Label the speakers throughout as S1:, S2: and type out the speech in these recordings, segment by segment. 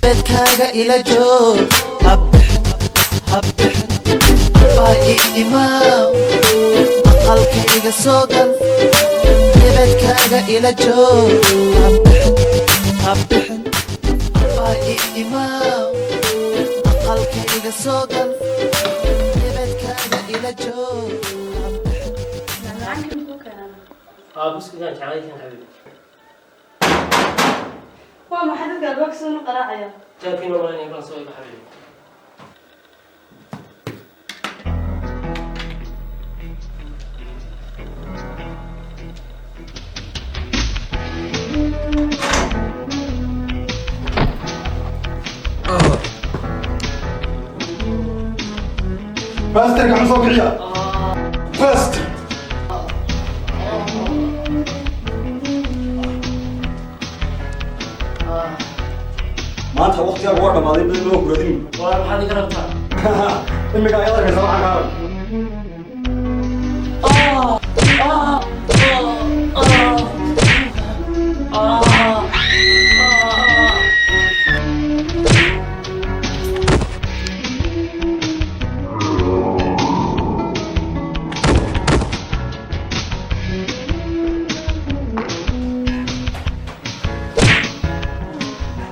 S1: Ebedkaaga ila joog, habixin habixin, baa ii imaaw, aqalka iga soo gal. Ebedkaaga ila joog, habixin habixin, baa ii imaaw, aqalka iga soo gal. Ebedkaaga ila joog, habixin.
S2: Macmacaanka muxuu keenaa?
S3: Aa, buskudkaan jeclay kan, xabiibi.
S2: Waa maxay dadka albaabka soo qaraacaya?
S3: Jaarkiina malanaya, baan soo iga, xabiibi.
S4: Faster, gacan soo kiciya. Faster. Maanta waqtigaagu waa dhammaaday, mid loo kuradin.
S3: Waa maxaad iga rabtaa?
S4: Imika ayaad arkaysa waxaan kaa rab.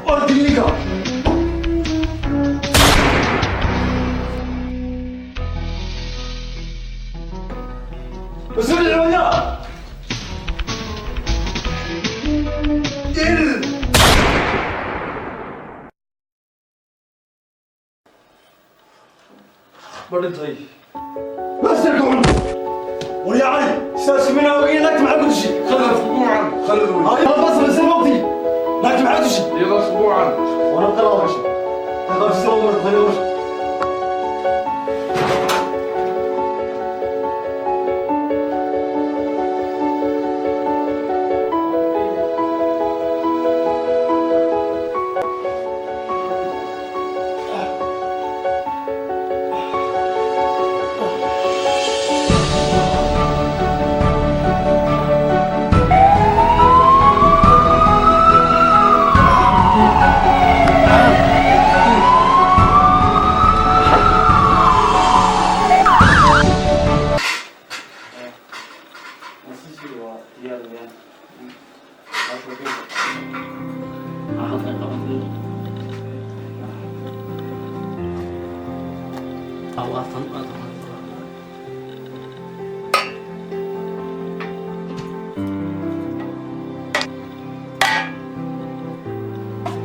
S4: Ordi ninka. Mas-uul ciwaya. Il.
S5: Ma dhintay?
S4: Masterka cun. War yaa Cali, sidaas kumina ogeyn, naagta maxaa ku dishay?
S5: Khalad usbuucan, khalad wey.
S4: Ay, bas bas waqti. Naagta maxaa ku dishay?
S5: Iyadoo usbuucan.
S4: Wana qalad gashay. Hada si loo marto tani war.
S3: Waa diyaar weeyaan. Halkan qabatay. Waa tan, waa tan.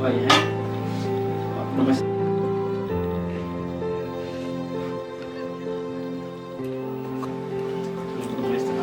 S3: Waayahay. Dhamays. Dhamaystir.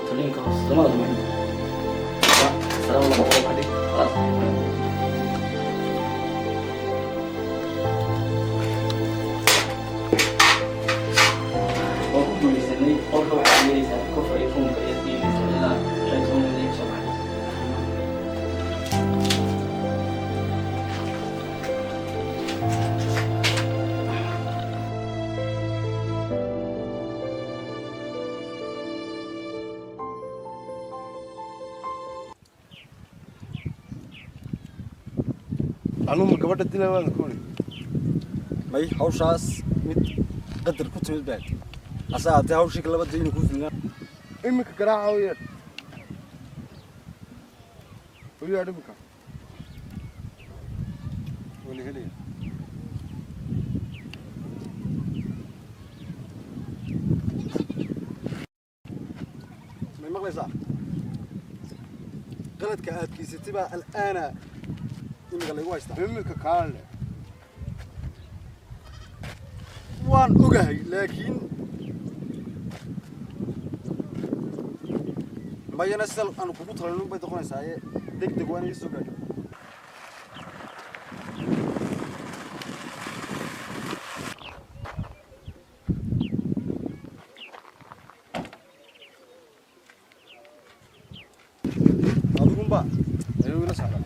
S3: Taliinka hoose samada kuma salaam laba qodob hadhig, khalaas. Waan ku guuleysanay. Qolka waxaad yeelaysaa kofra iyo foomka ayaad ku yeelaysaa ilaa 15 minute ay kasoo baxayso.
S6: Anuma gabadha dila waan ku uri.
S4: May, hawshaas mid qadar ku timid baad. Hase haatee hawshii kalaba daynu ku filnaa.
S6: Iminka garaaca u yeedh, u yeedh iminka, wala helaya.
S4: May maqlaysaa? Qaladka aad geysatay baa al'aana iminka laygu haystaa.
S6: Iminka kaale.
S4: Waan ogahay, laakiin mayana sida aanu kugu talalin bay noqonaysaa ee deg deg waa inay soo gaadho. Adigunba
S6: Ayuu ila socdaa.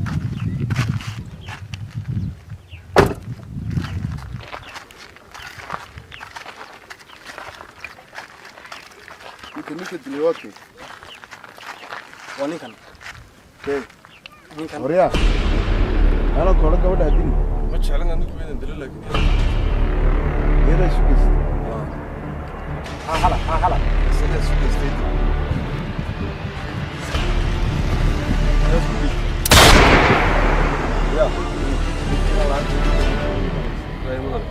S6: Ninka dilay waa kee?
S4: Waa ninkan.
S6: Kee?
S4: Ninkan.
S6: Waryaa. Anoo koola gabadha dili.
S5: Ma jeclan anigu inaan dilo, laakiin
S6: Iyada isu geystay.
S4: Hala hala.
S6: Isagaa isu geystay. Isagaa isu geystay. Ya.
S5: Ay, mudan.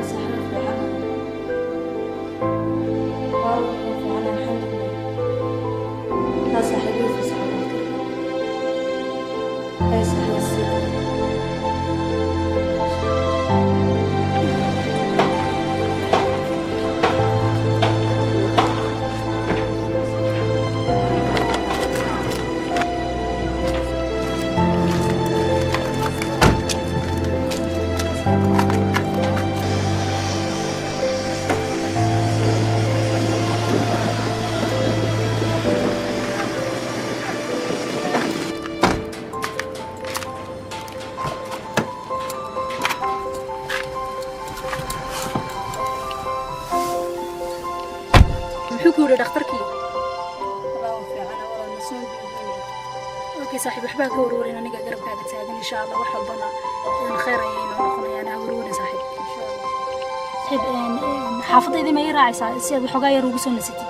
S2: Saaxiib fiican. Waa fiican, alxamdulillah. Haa saaxiib, fasax. Hay saaxiib, sii.
S7: Muxuu ku yidhi dhakhtarkii?
S2: Walaa fiican, walaa nasuul.
S7: Okay saaxiib, waxbaa ka warwarin, aniga garabkaaga taagan. Insha Allah wax walbana khayr ayay noo noqonayaan. Ha warwarin saaxiib. Saaxiib, xaafadaydii ma ii raacaysaa si aad waxoogaa yar ugu soo nasatid?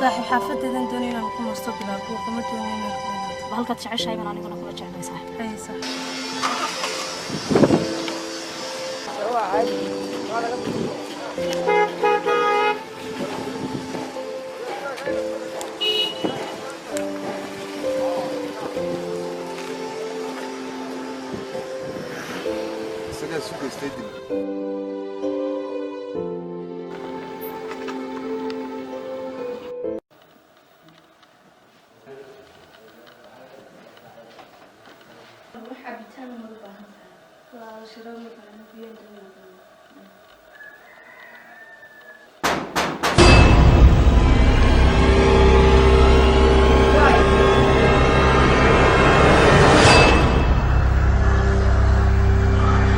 S2: Saaxiib, xaafadeedan doonay inaan ku nasto, bilaa buuqa ma doonay inaan ku nasto.
S7: Halkaad jeceshahay baan aniguna kula jeclay, saaxiib.
S2: Hay saaxiib.
S6: Isagaa isu geystay dil.
S2: Wax cabitaan ma u baahan tahay? Waa sharaab, ma baahna, biyo doonaa.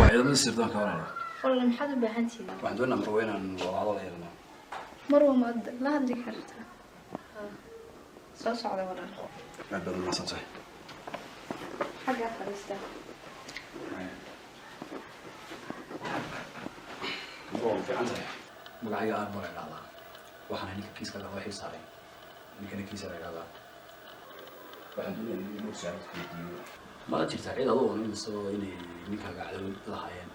S4: Waa ciidamada sirdoonka, walaalo.
S2: Walla, maxaad u baahan tihiin?
S4: Waxaan doonaa marwa inaan wada hadal yeelno.
S2: Marwa maad la hadli kartaa? Soo socda, walaal.
S4: Aad baad umahadsan tahay.
S2: Xaggaa fadhiista.
S4: Marwa, waa fiican tahay. Magacayga aan baa la idhahdaa, waxaana ninka kiiska loo xil saaray, ninkana kiisa la idhahdaa. Waxaan doonaya inuu su'aal ku weydiiyo. Ma jirtaa cid adoo oranayso inay ninkaaga cadawad lahaayeen?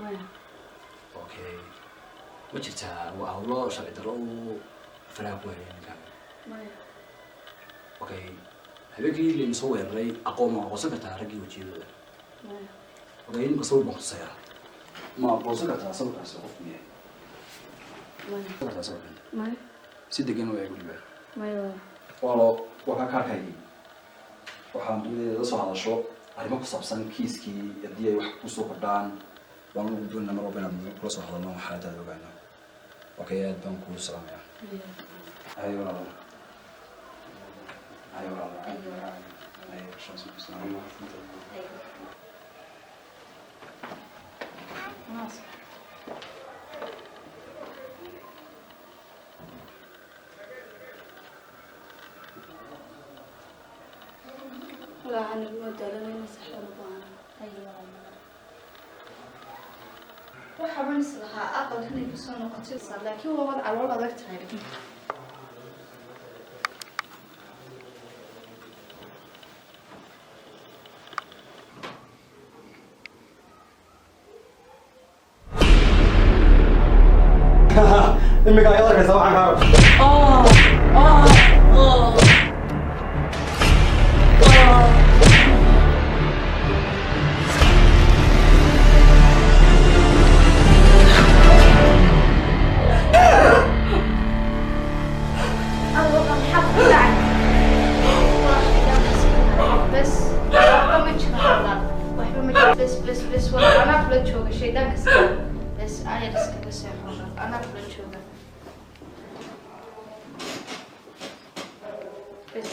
S2: Maya.
S4: Okay, ma jirtaa waa hawlo sharci darro uu faraha ku hayay ninkaaga?
S2: Maya.
S4: Okay, habeenkii layna soo weeraray, aqoon ma aqoonsan kartaa raggii wejiyadooda?
S2: Maya.
S4: Okay, imika sawir baan kutusayaa. Ma aqoonsan kartaa sawirkaasi qofku yahay?
S2: Maya.
S4: Kartaa sawirkan?
S2: Maya.
S4: Si degan u eeg weliba.
S2: Maya.
S4: Walo, waa kaa kaarkaygii. Waxaan doonaya la soo hadasho arrimo ku saabsan kiiskii. Haddii ay wax kusoo kordhaan, waan ugu doonaa mar walba inaad kula soo hadalno, xaaladaada ogaano. Okay, aad baan kuu salaamayaa. Haye walaalo, haye walaalo, haye. Salaam.
S2: Walaa anigu waa daalanayna, saxan u baahana. Waxa baan is lahaa aqalkan ay kusoo noqotay, laakiin waa wad calool adag tahay.
S4: Imika ayaad arkaysaa waxaan kaa rabo.
S2: Maxaa ku dhacay? Bes, waxba ma jiraan walaal, waxba ma jiraan. Bes, bes, bes walaal, anaa kula jooga. Shaydaanka iska bes, ayar iskaga seexo walaal, anaa kula jooga. Bes.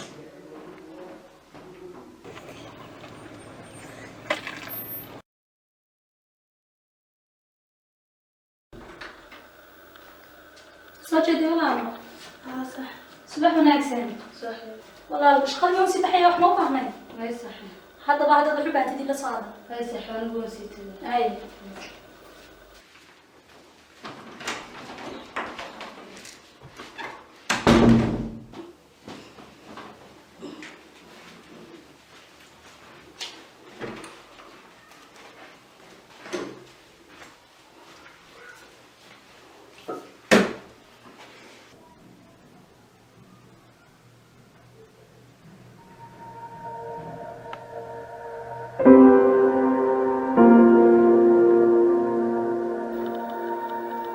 S7: Soo jeedi walaal.
S2: Haa, sax.
S7: Subax wanaagsan.
S2: Sax.
S7: Walaal, shaqadii waan sii baxaya, wax ma u baahnay?
S2: Way sax.
S7: Haddaba haddaad wax u baahtid ila soo hadal.
S2: Way sax, anigu waan sii tagay.
S7: Ay.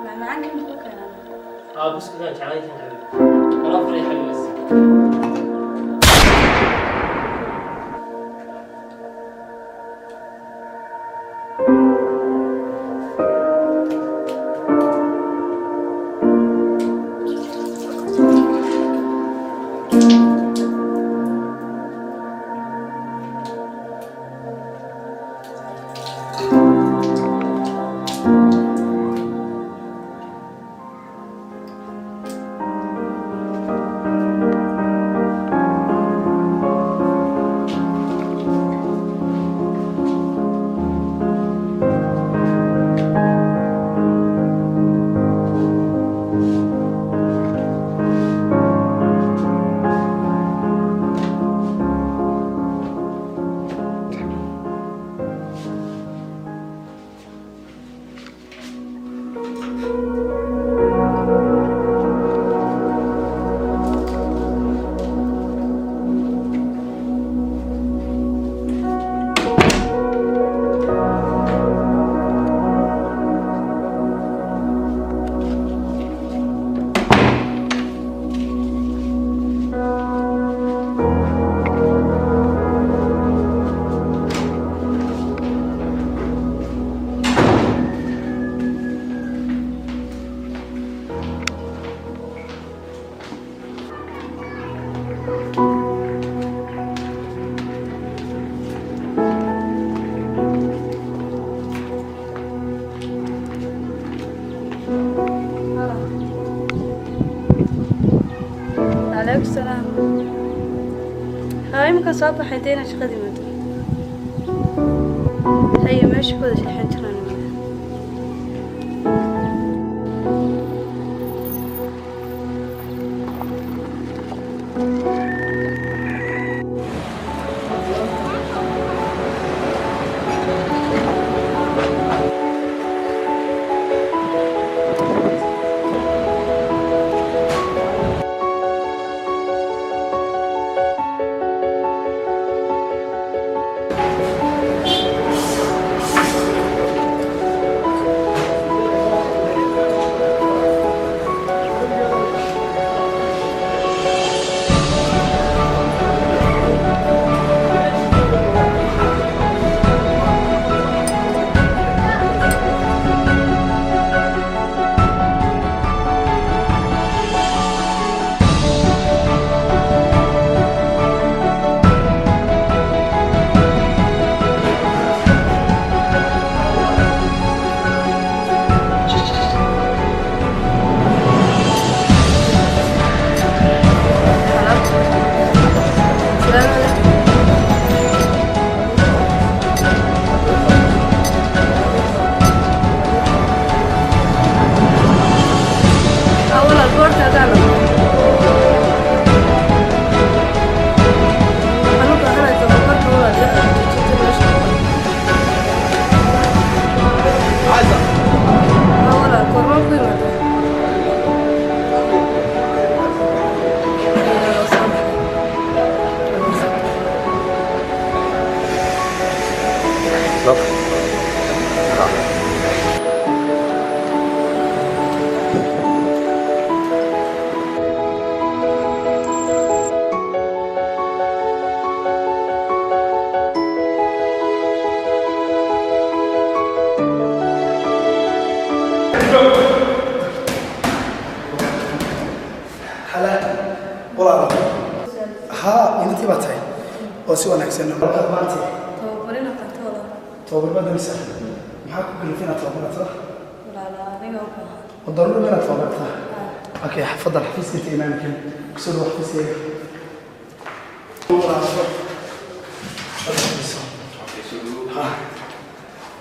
S2: Macmacaanka muxuu keenaa?
S3: Aa, buskutaan jeclaysan xabiib. Wala furay xabiib bas.
S2: Calaykum salaam. Haa, iminkaan soo baxay dee inaan shaqadii maado. Haye, meesha ku wada sheexan jiraan.
S8: Inantii baa tahay oo si wanaagsan maanta.
S9: Tababarina qaato walaal.
S8: Tababar baad doonaysaa? Maxaa ku kalifay inaad tababarato?
S9: Walaal, aniga u baahan.
S8: Oo daruuri inaad tababarataa? Okay, fadal, xafiiska inta imaamkan kusoo dhawo xafiiskayga.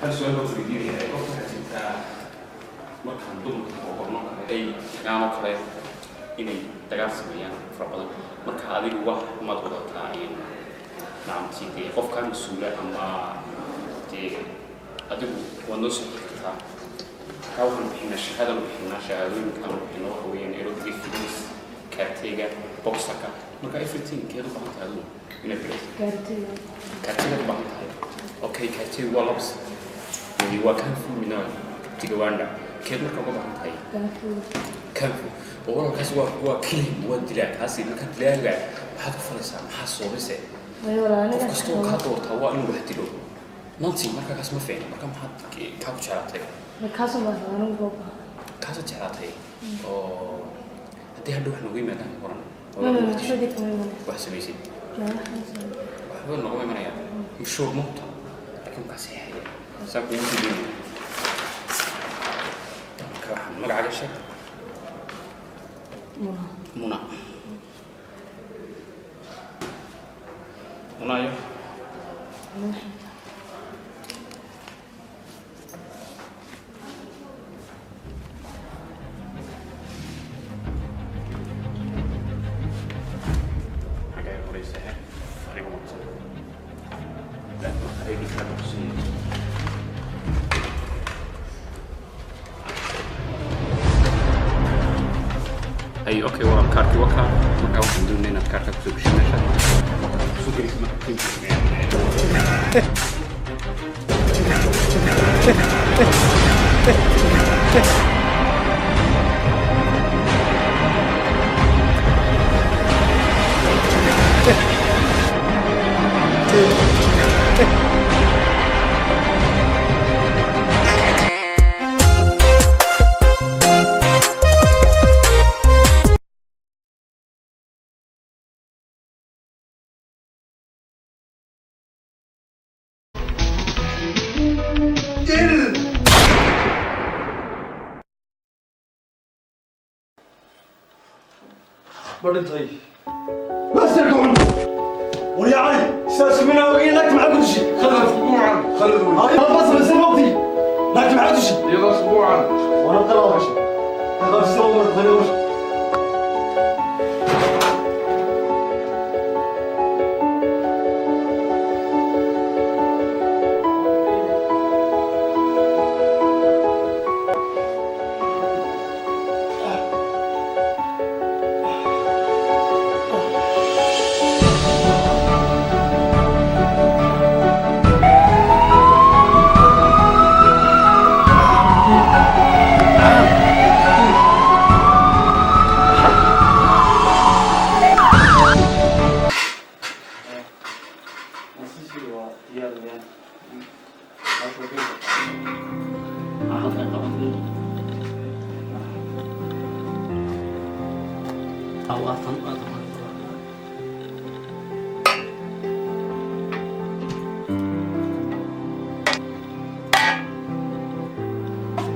S10: Hal su-aal baan weydiinayaa. Qofka waxaa jirtaa markaan dumarka tababarno kale ay tagaan oo kale inay dagaal sameeyaan fara badan. Marka adigu wax maad wadataa in nacamtii dee qofkaa mas-uula ama dee adigu waad noo soo xiri kartaa. Markaa waxaan bixinaa shahaadaan bixinaa, shahaadooyinkaan bixino waxa weeyaan aerobic fitness, karatega, boxerka. Marka everything keed u baahan tahay adigu inaad barato? Karatega u baahan tahay. Okay, karatega waa labs, midi waa kung fu, midna waa tigawanda. Keed marka uga baahan tahay? Kung fu. Oo walaalkaasi waa killing, waa dilaa kaasi. Marka dilaaga waxaad ku falaysaa maxaa soobise? Qof kastoo kaa doortaa waa inuu wax dilo nanti. Marka kaas ma fiicna. Marka maxaad kaa ku jeclaatay? Kaasaad jeclaatay oo haddii hadhow wax noogu yimaadaan ka waran oo wax samaysid, waxba noogama imanaya mushuur mugta, laakiin kaa saxiixaya saa kugu dilinaya. Marka waxaan magacaaga sheeg. Muna. Muna ayo. Xagga horeysa he adiga maqsan ID card ku siiyay. Ay, okay, waa kaarkii, waa kaa. Markaa waxaan doonaa inaad kaarka kusoo gasho meesha. Kusoo gelisid marka.
S4: Ma dhintay? Masterka cun. War yaa Cali, sidaas mina ogeyn. Naagta maxaa ku dishay?
S5: Khalad usbuucan, khalad wey.
S4: Bas bas, waqti. Naagta maxaa ku dishay?
S5: Iyadoo usbuucan.
S4: Wana qalad gashay. Qalad soo martay.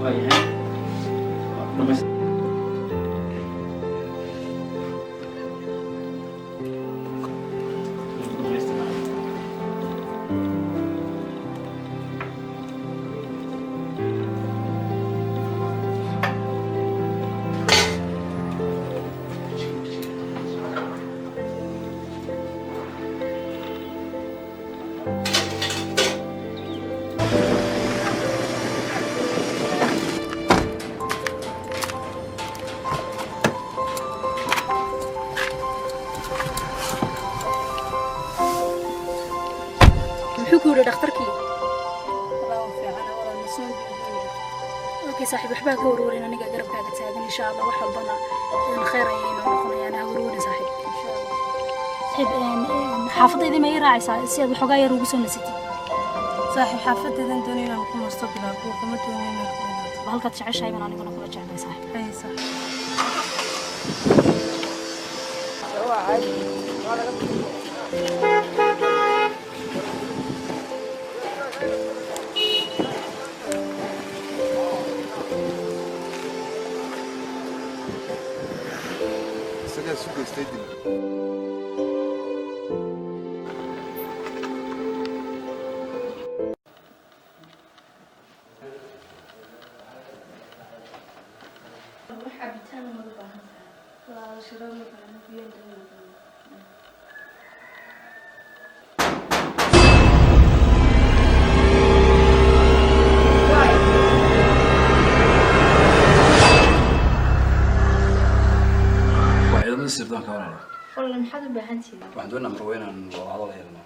S3: Waayahay. Dhamaystir.
S7: Muxuu ku yidhi dhakhtarkii? Okay saaxiib, waxbaa ka warwarin, aniga garabkaaga taagan. Insha Allah wax walbana khayr ayay inoo noqonayaan. Ha warwarin saaxiib, insha Allah. Saaxiib, xaafadayda ma ii raacaysaa si aad waxoogaa yar ugu soo nasatid?
S9: Saaxiib, xaafadeedan doonay inaan ku nasto bilaa buuqa, ma doonay inaan ku dhibaato.
S7: Halkaad jeceshahay baan aniguna kula jeclay, saaxiib.
S9: Haye saaxiib.
S6: Isagaa isu geystay dil.
S2: Wax cabitaan ma u baahan tahay? Waa shiro, ma baahna, biyo doonaa.
S4: Waa ciidamada sirdoonka, walaalo.
S2: Walaal, maxaad u baahan tihiin?
S4: Waxaan doonaa Marwo inaan wada hadal yeelano.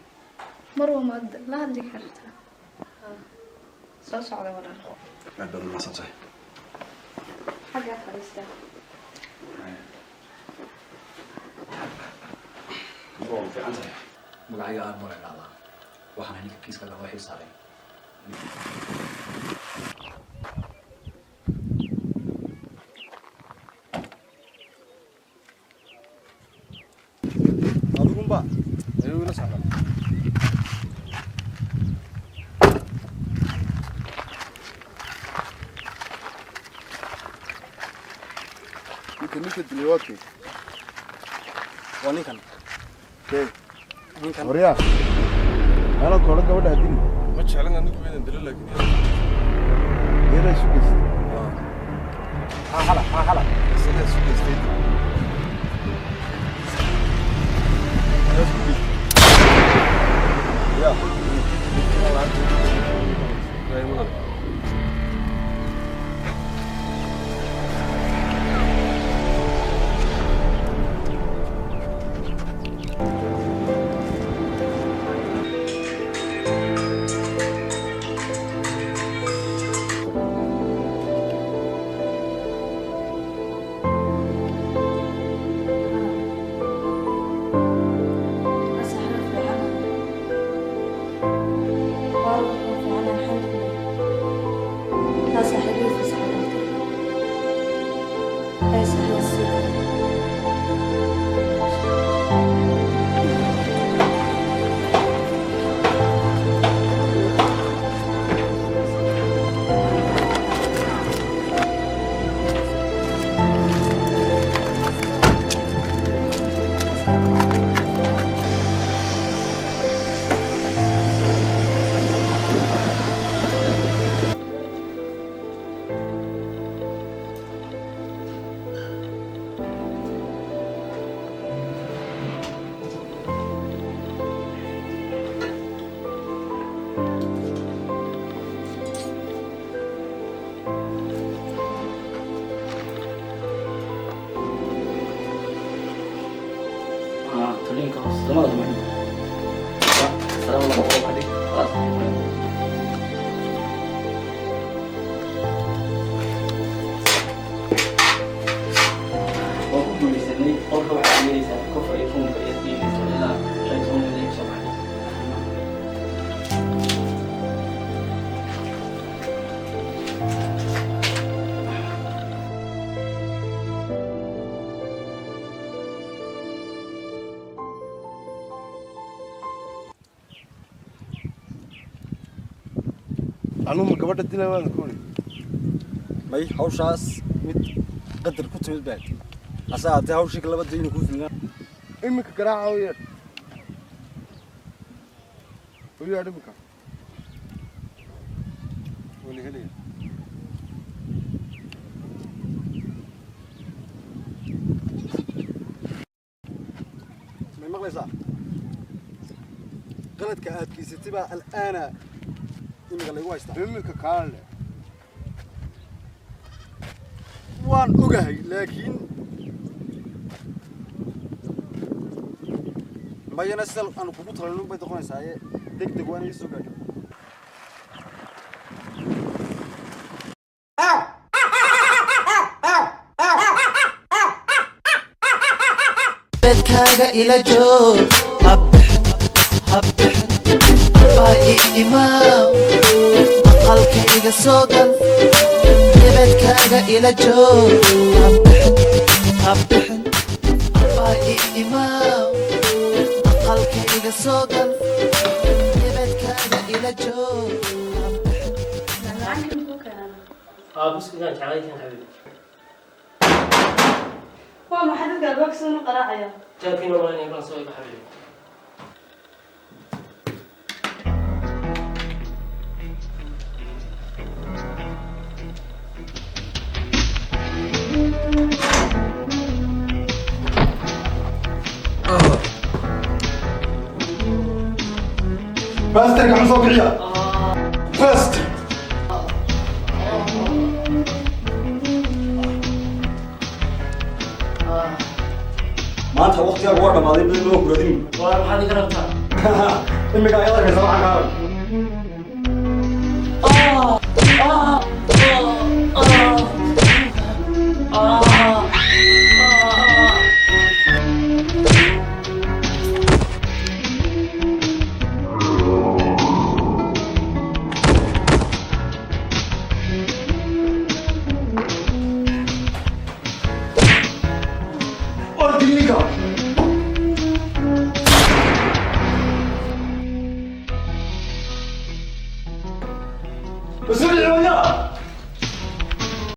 S2: Marwa maad la hadli kartaa? Soo socda, walaal.
S4: Aad baad umahadsan tahay.
S2: Xaggaa fadhiista.
S4: Marwo, waa fiican tahay? Magacayga aan mara dhacdaa, waxaan ahay ninka kiiska loo xil saaray.
S6: Adigunba ayuu ila socdaa. Ninka dilay waa kee?
S8: Waa ninkan.
S6: Kee?
S8: Ninkan.
S6: Waryaa, meelan koodhan gabadha ha dilin.
S5: Ma jeclan anigu inaan dilo, laakiin
S6: Iyadaa isu geystay.
S8: Maxaa xala? Maxaa xala?
S6: Isagaa isu geystay dil. Isagaa isu geystay. Ya.
S5: Mudan.
S9: Saaxiib fiican. Waa fiican, alxamdulillah. Haa saaxiib, fasax dhaqtar. Hay saaxiib, sii.
S3: Taliinka hoose samada lama dhinto, salaam laba qodob ka dhig, khalaas. Waan ku guuleysanay. Qolka waxaad yeelaysaa kofar iyo ruumka ayaad yeelaysaa ilaa 15 mil ay kasoo baxday.
S6: Anuu ma gabadha dilay waan ku uri?
S4: May, hawshaas mid qadar ku timid baad, hase haatee hawshii kalaba dayna kuu filnaa.
S6: Iminka garaaca u yeedh, u yeedh iminka, wala helaya.
S4: May maqlaysaa? Qaladka aad geysatay baa al'aana iminka laygu haystaa.
S6: Iminka kaale.
S4: Waan ogahay, laakiin mayana sida aanu kugu talalin bay noqonaysaaye, deg deg waa inay soo gaadho.
S1: Bedkaaga ila joog, habixin habixin, baa ii imaam, aqalka iga soo gal, ebedkaaga ila joog, habixin habixin, baa ii imaam, aqalka iga
S3: Jacaylkan xabiibi.
S9: Waa maxay dadka albaabka sidan u qaraacaya?
S3: Jaarkiina waa inay baan soo iga xabiibi.
S4: Baasterka xun soo kiciya. Fast. Maanta waqtigaagu waa dhammaaday, mid loo kuradin.
S3: Waa maxaad iga rabtaa?
S4: Imika ayaad arkaysa waxaan kaa arag. Ordinka. Soo waya.